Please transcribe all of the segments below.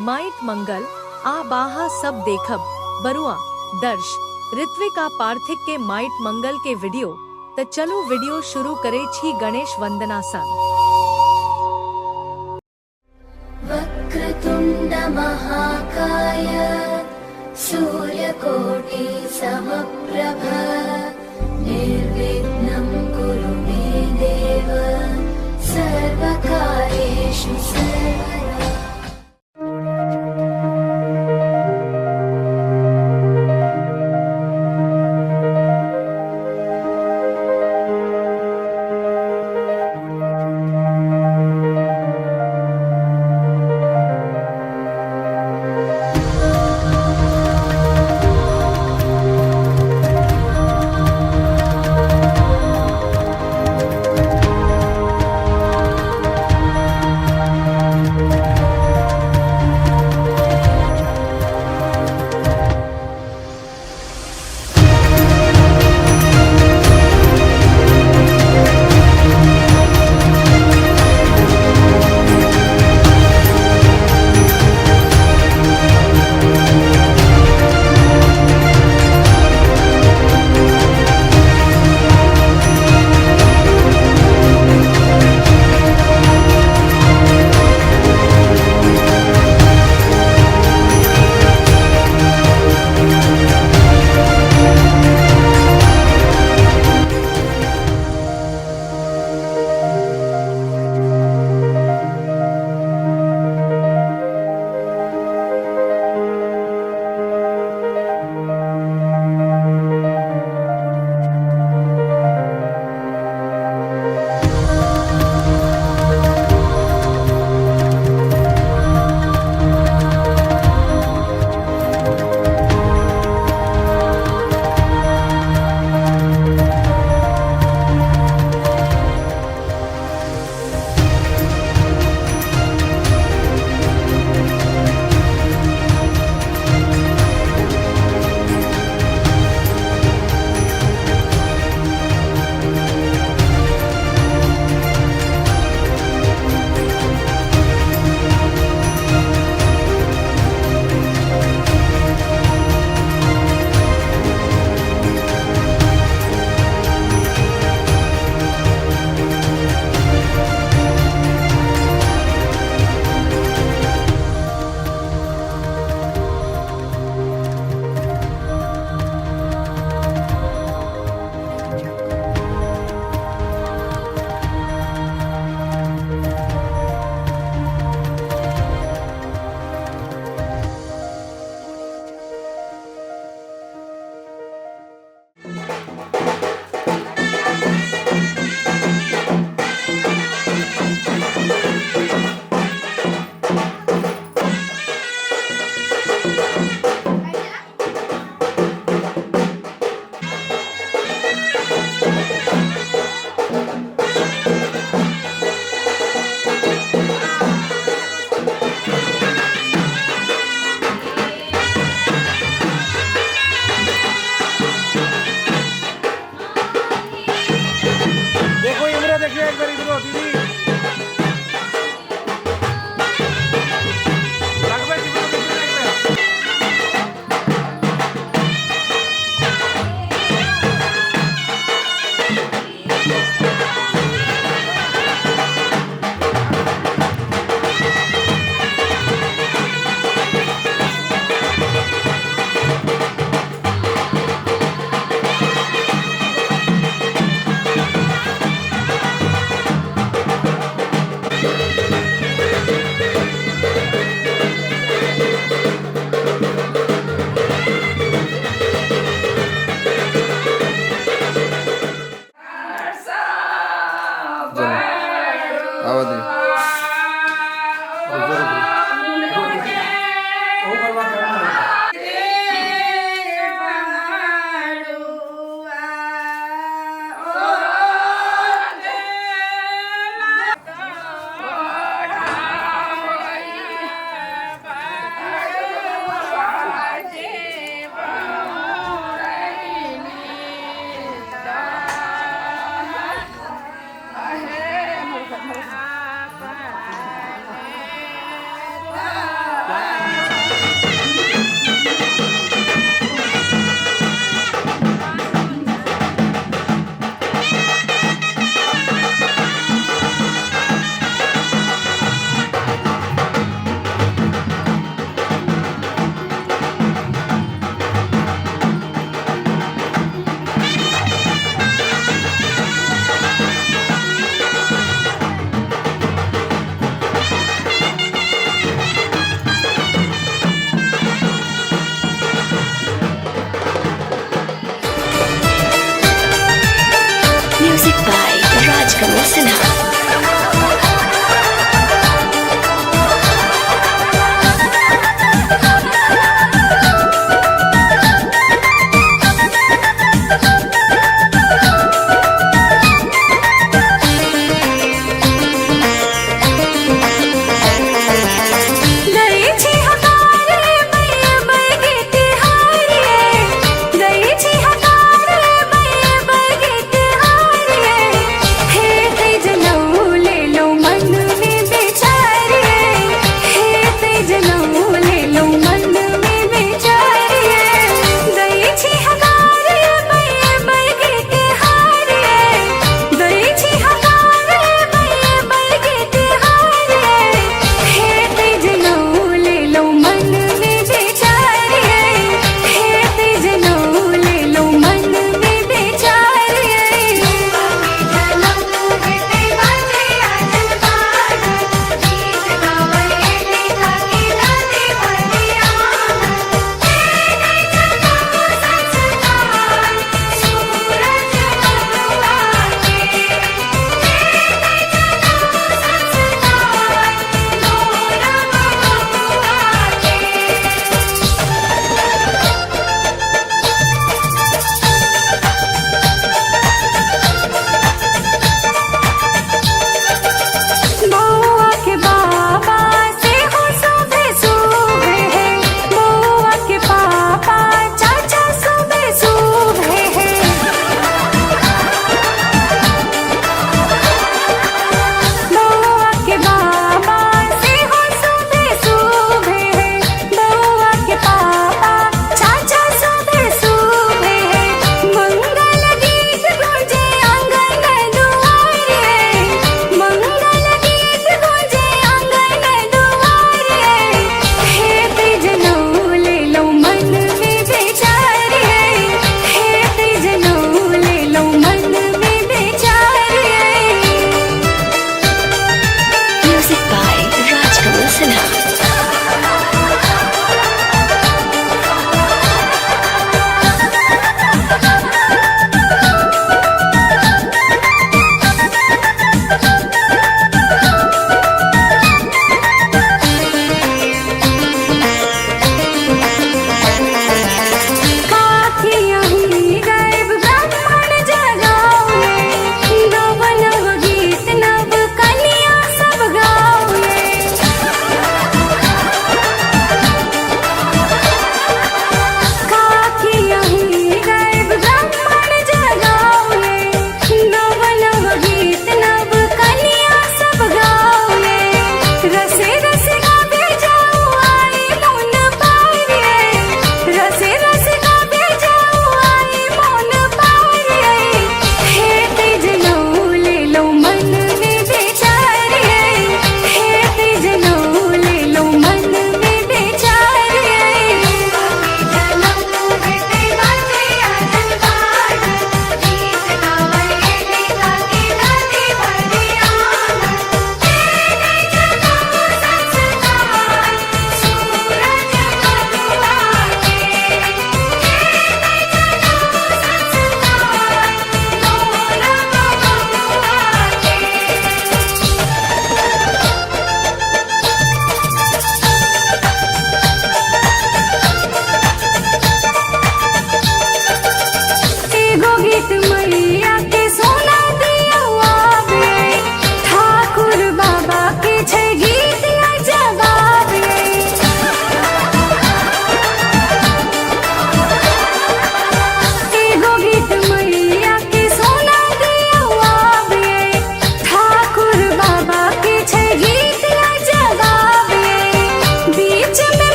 माइट मंगल आ बाहा सब देखब। बरुआ, दर्श, ऋत्विक आ पार्थिक के माइट मंगल के वीडियो। त चलू वीडियो शुरू करे छी गणेश वंदना संग। वक्रतुण्ड महाकाय सूर्यकोटि समप्रभ निर्विघ्नं कुरु मे देव सर्वकार्येषु सर्वदा।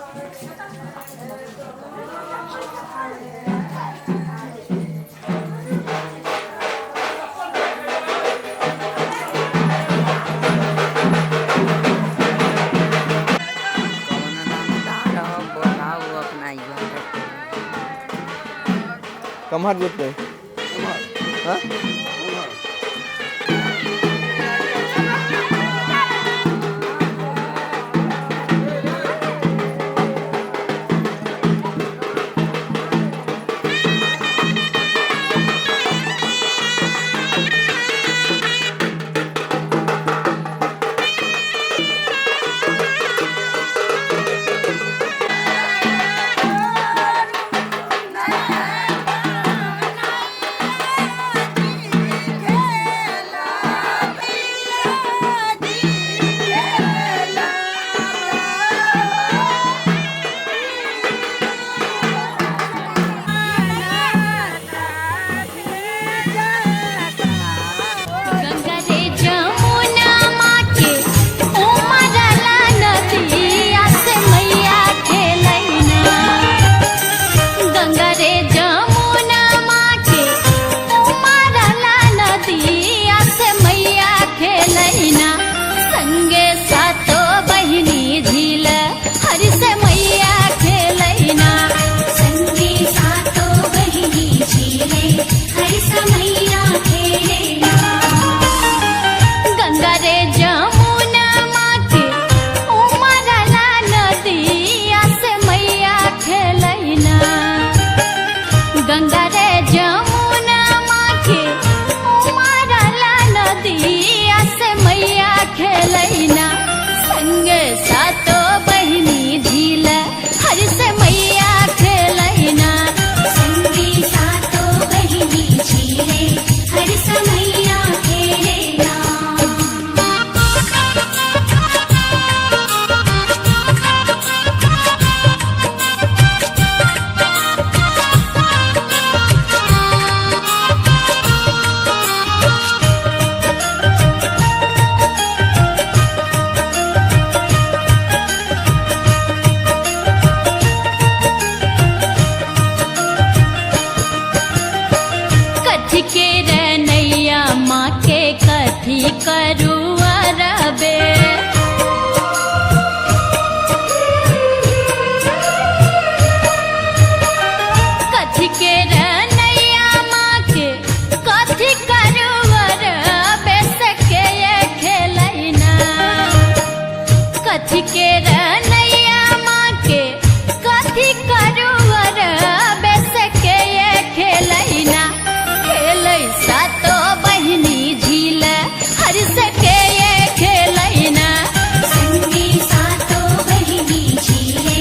कौन रंगदार हो बोलाऊ अपना यार के। कम्हर जेतै? हाँ? गंगा रे जमुना माँ के उमरला नदिया से मैया खेलैना। गंगा रे जमुना माँ के उमरला नदिया से मैया खेलैना। संगे सातो बहिनी झील हरि से मैया खेलैना। संगे सातो बहिनी झीले हरि समैया खेलेना। गंगा रे जमुना माँ के उमरला नदिया से मैया खेलैना। गंगा रे जमुना माँ के उमरला नदिया से मैया खेलैना। संगे सातो बहिनी झील हरि से मैया खेलैना। संगे सातो बहिनी झीले हरि समैया खेलेना। कथी के रनैया माँ के कथी करुआ रबे। कथी के रनैया माँ के कथी करुआ रबे सके ये खेलैना। कथी के रनैया माँ के कथी करुआ रबे सके ये खेलैना। खेलै सातो बहिनी झील हर सके ये खेलैना। संगे सातो बहिनी झीले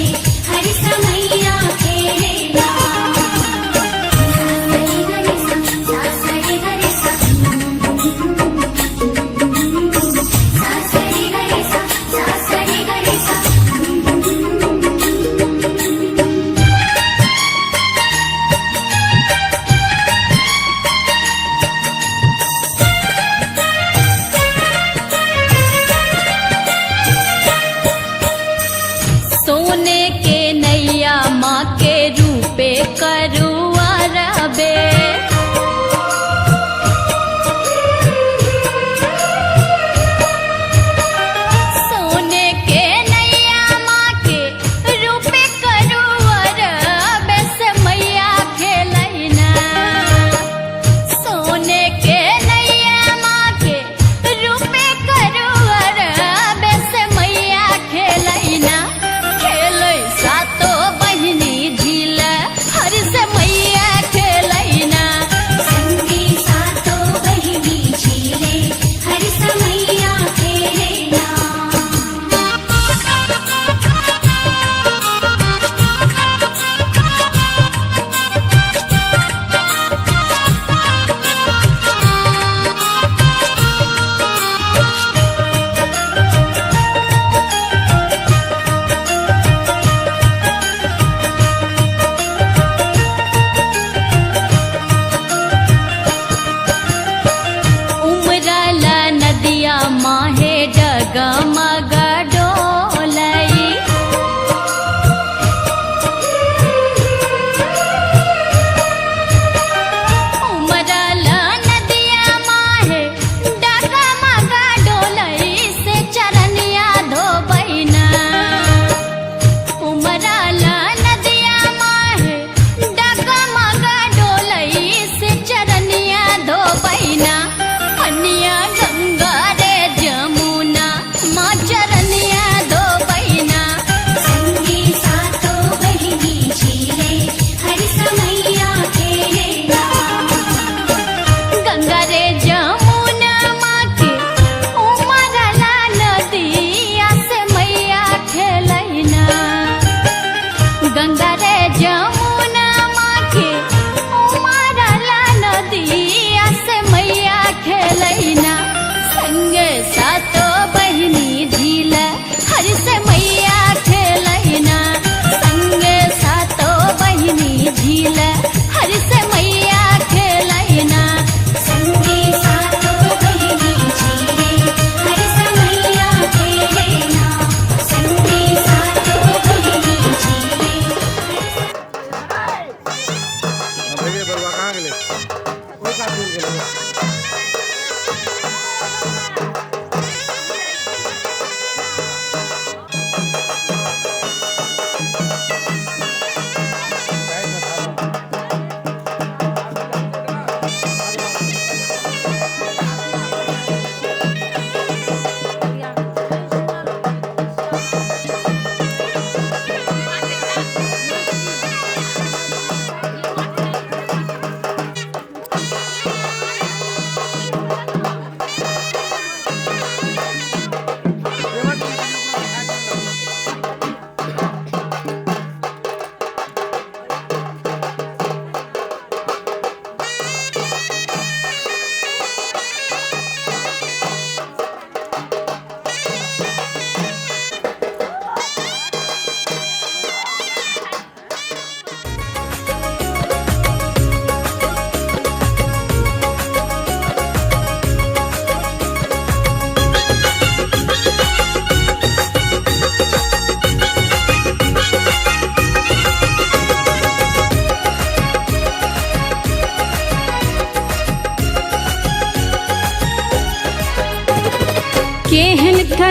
हरि समैया खेलेना। सा रे ग रे सा, सा रे ग रे सा। सा सा रे ग रे सा, सा सा रे ग रे सा। सोने के नैया माँ के रूपे करुआ रबे। सोने के नैया माँ के रूपे करुआ रबे से मैया खेलैना। सोने के नैया माँ के रूपे करुआ रबे से मैया खेलैना। खेलै सातो बहिनी झील हर से मैया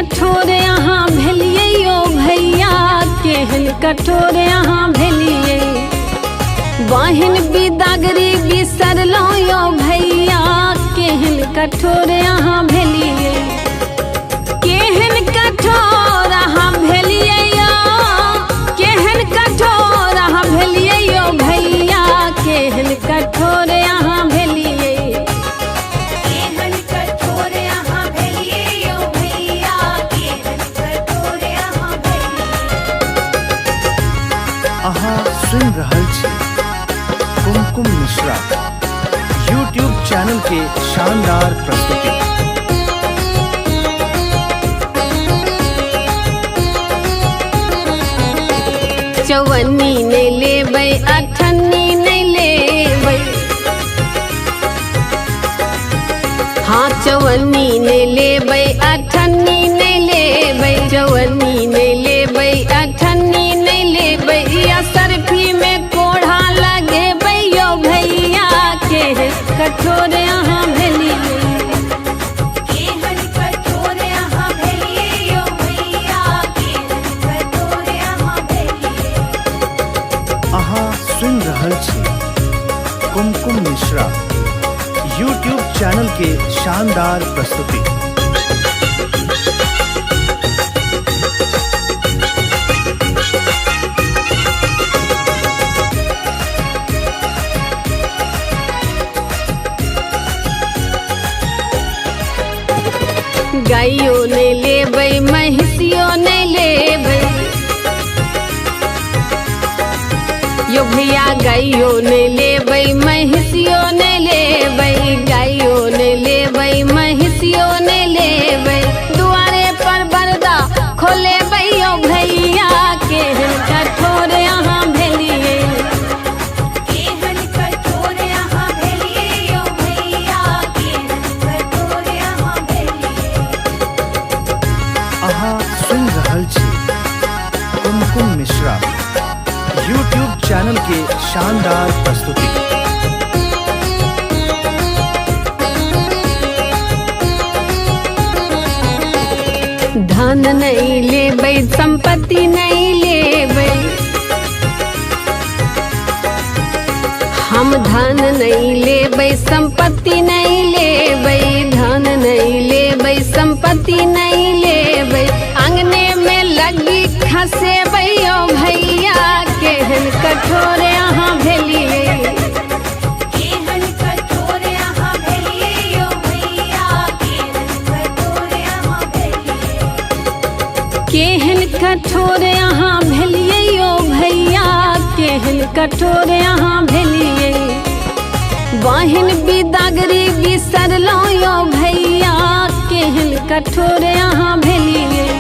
कठोर अहाँ भेलियै यौ भैया, केहन कठोर अहाँ भेलियै। बहिन बिदागरी बिसरलहुँ यौ भैया, केहन कठोर अहाँ भेलियै। केहन कठोर अहाँ भेलियै यौ, केहन कठोर अहाँ भेलियै यौ भैया, केहन कठोर अहाँ भेलियै। केहन कठोर अहाँ भेलियै यौ भैया, केहन कठोर अहाँ भेलियै। अहाँ सुनि रहल छी कुमकुम मिश्रा यूट्यूब चैनल के शानदार प्रस्तुति। चौवन्नी नहि लेबै, अठन्नी नहि लेबै। हाँ, चौवन्नी नहि लेबै, अठन्नी नहि लेबै। चौवन्नी नहि लेबै, अठन्नी नहि लेबै। या सरफी में कोढ़ा लगेबै यौ भैया, केहन कठोर अहाँ भेलियै। केहन कठोर अहाँ भेलियै यौ भैया, केहन कठोर अहाँ भेलियै। अहाँ सुनि रहल छी कुमकुम मिश्रा यूट्यूब चैनल के शानदार प्रस्तुति। गाइयो नहि लेबै, महिषियो नहि लेबै यो भैया। गाइयो नहि लेबै, महिषियो नहि लेबै। गाइयो नहि लेबै, महिषियो नहि लेबै। दुआरे पर बरदा खोलेबै यौ भैया, केहन कठोर अहाँ भेलियै। केहन कठोर अहाँ भेलियै यौ भैया, केहन कठोर अहाँ भेलियै। अहाँ सुनि रहल छी कुमकुम मिश्रा यूट्यूब चैनल के शानदार प्रस्तुति। धन नहि लेबै, संपत्ति नहि लेबै। हम धन नहि लेबै, संपत्ति नहि लेबै। धन नहि लेबै, संपत्ति नहि लेबै। अंगने में लग्गी खसेबै यौ भैया, केहन कठोर अहाँ भेलियै। केहन कठोर अहाँ भेलियै यौ भैया, केहन कठोर अहाँ भेलियै। केहन कठोर अहाँ भेलियै यौ भैया, केहन कठोर अहाँ भेलियै। बहिन बिदागरी बिसरलहुँ यौ भैया, केहन कठोर अहाँ भेलियै।